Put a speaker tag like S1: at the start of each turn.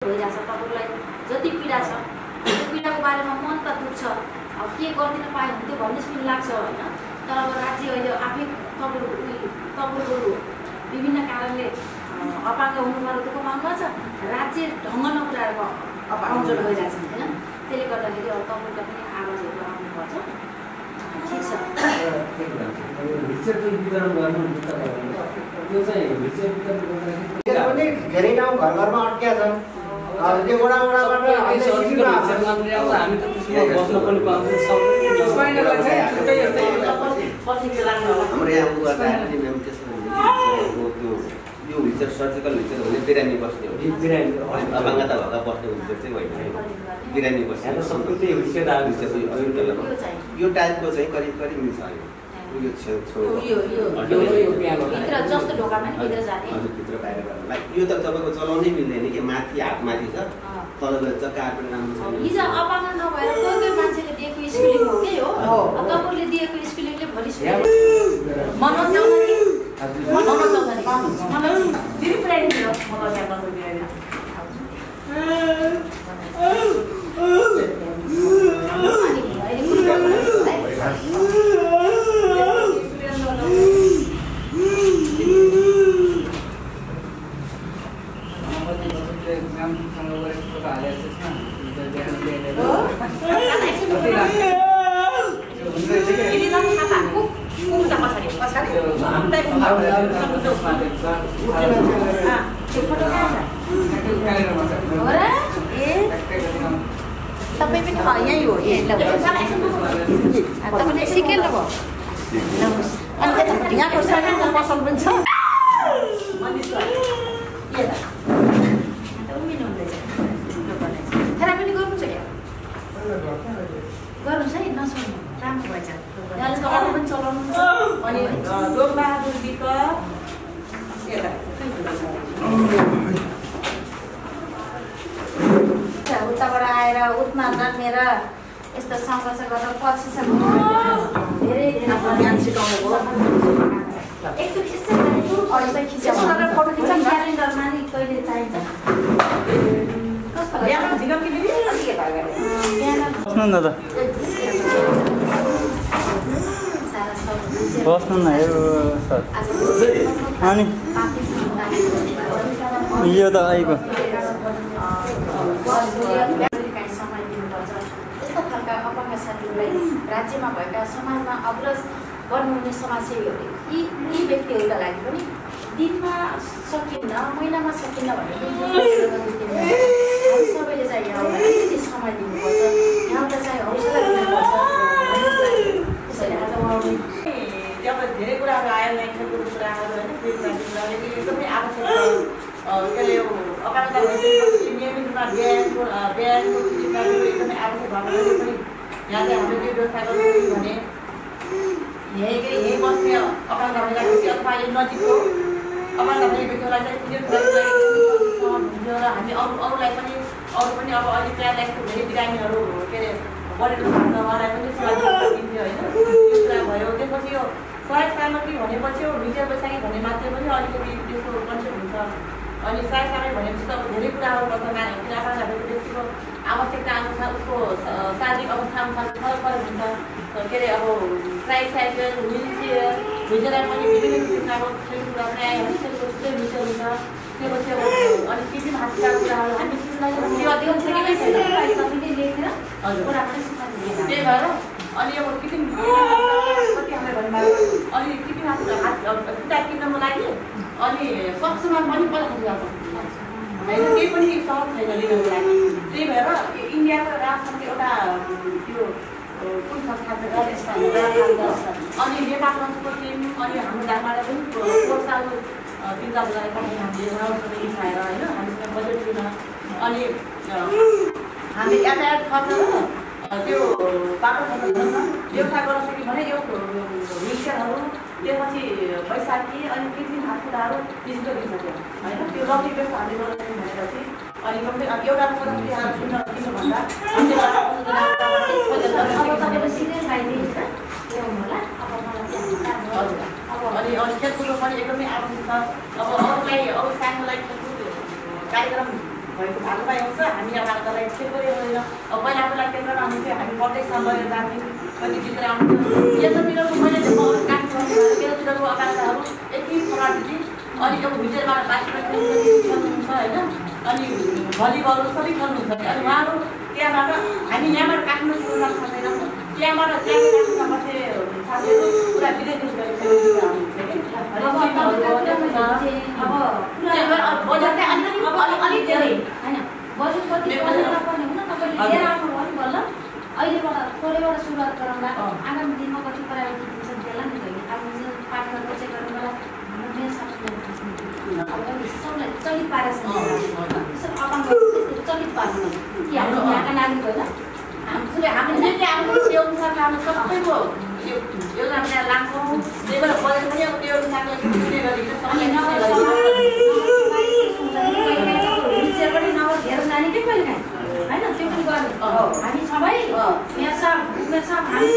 S1: भइरहेछ तपाईलाई जति पीडा छ त्यो पीडाको बारेमा मन त दुख्छ अब के गर्दिन पाए हुन्थ्यो भन्ने पनि लाग्छ हैन तर अब राज्य अहिले आफै तपाईको विभिन्न कारणले अपाङ्ग हुनुभयो दुःख पाउनु छ राज्य ढङ्ग नपुर्याएर कमजोर भइरहेछ हैन त्यसले गर्दाखेरि अब तपाईको पनि आवाजहरु आउनुपर्छ ठीक छ
S2: भिक्षक वितरण गर्नुहुन्छ त्यो चाहिँ भिक्षक वितरण गर्दाखेरि
S3: पनि धेरै ठाउँ घर घरमा अड्किया छन् त्यो वडाबाट
S2: हामी त त्यसमा बस्न पनि पाउँदैन सबैलाई चाहिँ छुट्टै यस्तै
S1: पछि लाग्नु होला
S4: हाम्रो यहाँ उ गर्दा म्याम त्यसमा त्यो यो भित्र सर्जिकल भित्र हुने बिरामी बस्ने हो
S2: बिरामी
S4: अपाङ्गता भएका बस्ने भित्र चाहिँ होइन बिरामी बस्ने
S2: यहाँ सबै त्यही भित्र
S4: यो टाइपको चाहिँ करिब मिल्छ यो
S1: भित्र जस्तो ढोकामा नि भित्र जाने
S4: हजुर भित्र बाहिर गर्नलाई यो त तपाईँको चलाउनै मिल्दैन कि माथि हात माथि छ तल गएर कार्पेट राम्रो छ
S1: हिजो अपाङ्ग नभएर कोही मान्छेले दिएको स्कुलिङ हो के हो तपाईँले दिएको स्कुलिङले भोलि मनोज चौधरी फेरि पुऱ्याइदिनु मनोज तपाईँ पनि यहीँ हो तपाईँले सिकेर भयो अनि यहाँको सानो पसल पनि छ खेरा पनि गर्नुहुन्छ क्या गर्नुहोस् है नसुन्नु राम्रो भएछ अरू पनि चलाउनु अनि लोकबहादुर विक उताबाट आएर उठ्न जन्मेर यस्तो सङ्घर्ष गरेर पछिसम्म धेरै ज्ञान सिकाउनु भयो क्यालेन्डरमा नि कहिले चाहिन्छ
S5: बस्नु न अनि यो त आइको
S1: समय दिनुपर्छ यस्ता खालका अपाङ्ग साथीहरूलाई राज्यमा भएका समाजमा अग्रज गर्नुहुने समाजसेवीहरूले यी व्यक्तिहरूका लागि पनि दिनमा सकिन्न महिनामा सकिन्न भने हामी सबैले चाहिँ यहाँलाई अलिकति समय दिनुपर्छ यहाँलाई चाहिँ हौसला दिनुपर्छ त्यसैले आज उहाँले
S6: जब धेरै कुराहरू आयो ल्याङ्ग्वेजको कुराहरू होइन एकदमै आवश्यक छ त्यसले अपाङ्गता भएपछि नियमित रूपमा बिहानको एकदमै आवश्यक भएको पनि यहाँ चाहिँ हामीले त्यो व्यवस्था गर्नु भने यहीँ बस्ने अपाङ्ग भएपछि अथवा यो नजिकको अपाङ्ग भएका व्यक्तिहरूलाई चाहिँ कुनै कुरा हुन्छ र हामी अरूलाई पनि अब अहिले प्रायः लाइकको धेरै बिरामीहरू के अरे बढेर भएको छ उहाँलाई पनि सेवा दिन्थ्यो होइन त्यो कुरा भयो त्यसपछि यो सहयोग सामग्री भनेपछि यो भिडियो बैशाखी भन्ने मात्रै पनि अलिकति त्यसको कन्सेप्ट हुन्छ अनि सहयोग सामग्री भनेपछि त अब धेरै कुराहरू गर्छ किन अपाङ्ग भएको व्यक्तिको आवश्यकता अनुसार उसको शारीरिक अवस्था अनुसार फरक हुन्छ के अरे अब ट्राइसाइकल व्हिलचेयर हिजोलाई पनि विभिन्न किसिमका अब खेलकुद प्रायः हस्पिटलको छुट्टै विषय हुन्छ त्यसपछि अब अनि कृत्रिम हातका कुराहरू हामी त्यही भएर अनि अब कृत्रिम कति हामीले भन्नुभयो अनि कृत्रिम खुट्टा किन्नको लागि अनि सक्षममा पनि पठाइदिएको होइन केही पनि सहज छैन लिनको लागि त्यही भएर इन्डियाको राष्ट्रको एउटा त्यो कुन संस्था छ अनि नेपालको टिम अनि हाम्रो ढाकाबाट पनि प्रोत्साहन 3-4 जना पठाएर हामीले उहाँहरूसँग मिसाएर होइन हामीसँग बजेट थिएन अनि हामीले यातायात खर्च र त्यो बाटो खर्च व्यवस्था गर्न सक्यौँ भने यो व्हिलचेयरहरू त्यसपछि बैशाखी अनि कृत्रिम हातखुट्टाहरू डिजिटल दिन सक्यो होइन त्यो लग्ने व्यवस्था हामीले गर्न सक्यौँ भनेपछि अनि कम्ती एउटा किन्नुभन्दा अनि खेलकुदको पनि एकदमै आवश्यक छ अब अरूलाई अरू सानोलाई खेलकुद कार्यक्रम भएको भागमा हुन्छ। हामी यहाँ भारतलाई फेरि पनि हुँदैन। अब पहिला पहिला केन्द्रमा आउँथ्यो, हामी प्रत्येक समयमा जान्थ्यौँ, कति भित्र आउँथ्यो। यतातिरको मैले देखेको काठमाडौँ यतातिरको अपाङ्गताहरू यति खराब कि अनि अब भित्रबाट बाहिर खेल्नुहुन्छ होइन, अनि भलिबल सबै खेल्नुहुन्छ कि अनि उहाँहरू त्यहाँबाट हामी यहाँबाट काठमाडौँ खेल्न सक्दैनौँ, त्यहाँबाट काठमाडौँमा बसे साथीहरू पुरा विदेश गरेर खेल्नुहुन्छ कि अब बजेट चाहिँ अलिक धेरै
S1: होइन बजेट कति पर्ने हुन तपाईँले लिएर आउनुभयो नि बल्ल अहिलेबाट थोरैबाट सुरुवात गरौँला। आगामी दिनमा कति प्रायोरिटी दिन्छन् त्यसलाई नि कहिले आफ्नो पार्टीमा परिचय गर्नु बेला सबलाई चलित पारेछ अपाङ्ग चलित पार्छ कि हाम्रो यहाँका नागरिक होइन हामीले हाम्रो त्यो अनुसार हाम्रो सबैको योजना बनाएर लान्छौँ। त्यही भएर बजेट पनि अब त्यो अनुसारले सुन्ने गरिन्छ। पनि नभए धेरै नानी के कहिले काहीँ होइन त्यो पनि गर्नु हामी सबै मेयर साहब हामी